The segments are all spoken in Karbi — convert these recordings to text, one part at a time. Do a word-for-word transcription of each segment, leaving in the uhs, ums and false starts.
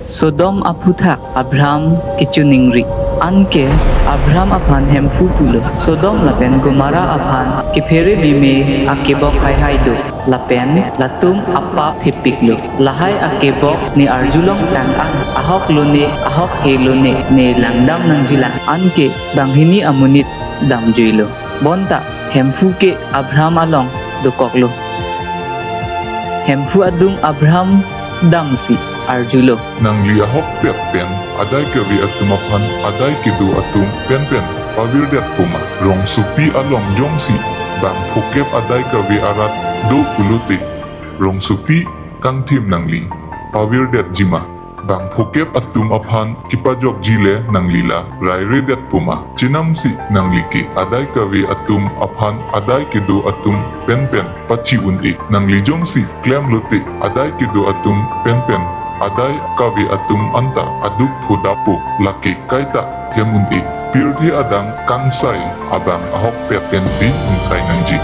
Sodom aphuthak Abraham kechiningri. Anke Abraham aphan Hemphu pulo, Sodom lapen Gomorrah aphan kephere meme akebok haihai do, lapen latum apap thepiklo. Lahai akebok ne arjulong tang an, ahok lone, ahok he lone, ne langdam nangjilang. Anke banghini amonit damjuilo. Bonta Hemphu ke Abraham along dokoklo. Hemphu adung Abraham damsi arjulo, nangli ahokpet pen adai kave atum aphan adai kedo atum penpen pavirdet puma? Rongsopi along jongsi bang phokep adai kave arat do pulote, rongsopi kangthim nangli pavirdet jima? Bang phokep atum aphan kepajokji le nangli la rairedet puma? Chenamsi nangli ke adai kave atum aphan adai kedo atum penpen pachi un-e. Nangli jongsi klem lote, adai kedo atum penpen adai kave atum anta aduk phodapo, lake kaita klem un-e. Pirthe adang kangsai abang ahokpet pensi ingsai nangji.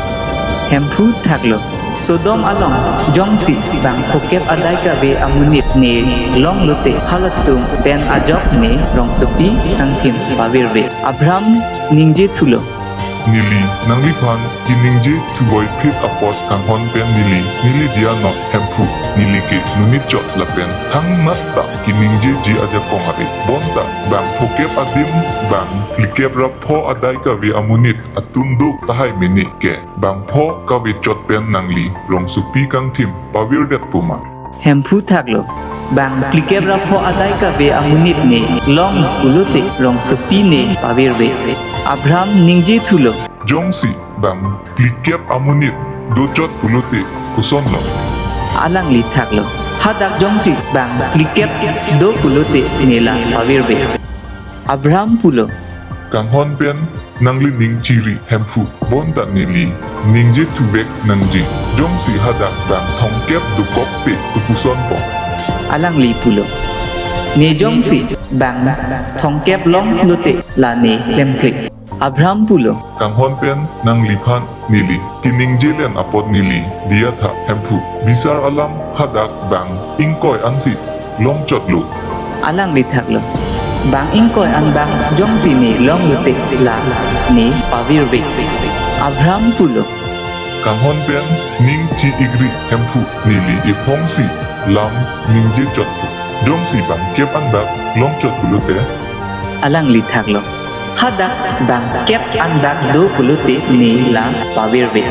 Hemphu thaklo, Sodom along jongsi bang phokep adai kave amonit ne long lote, halatum pen ajok ne rongsopi kangthim pavirve. Abraham ningje thulo, neli nangliphan keningje thuvoiphit apot kanghon pen neli, neli diya non Hemphu. Neli ke monit chot lapen thangnat ta keningjeji ajakong ave. Bonta bang phokep adim bang phlikep ra pho adai kave amonit atum do tahai mene ke, bang pho kave chot pen nangli rongsopi kangthim pavirdet puma? Hemphu thaklo, bang phlikep ra pho adai kave amonit ne long pulote rongsopi ne pavirve. Abraham ningje thulo, jongsi bang phlikep amonit dochot pulote kosonlo? Alangli thaklo, hadak jongsi bang phlikep do pulote ne la pavirve. Abraham pulo, kanghon pen nangli ning chiri Hemphu, bonta neli ningje thuvek nangji, jongsi hadak bang thomkep dokokpe to kosonpo? Alangli pulo, ne jongsi bang thomkep long lote la ne klemkle. Abraham pulo, kanghon pen nangliphan neli keningje len apot neli diya tha Hemphu. Bisar alam hadak bang ingkoi ansi longchotlo? Alangli thaklo, bang ingkoi an bang jongsi ne long lote la ne pavirve. Abraham pulo, kanghon pen ning chi-igri Hemphu, neli ephongsi lam ningje chotpo. Jongsi bang kep an bak longchot pulote? Alangli thaklo, hadak bang kep an bak do pulote ne la pavirve.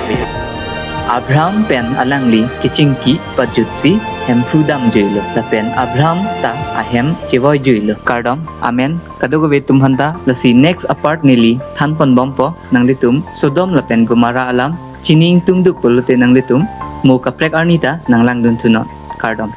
Abraham pen alangli kechingki pajutsi Hemphu damjuilo, lapen Abraham ta ahem chevoijuilo. Kardom, amen. Kadokave atum aphanta lasi next apart neli thanponbompo, nanglitum Sodom lapen Gomorrah alam chini ingtungduk pulote nanglitum mo kaprek arni ta nanglangdun thunon. Kardom.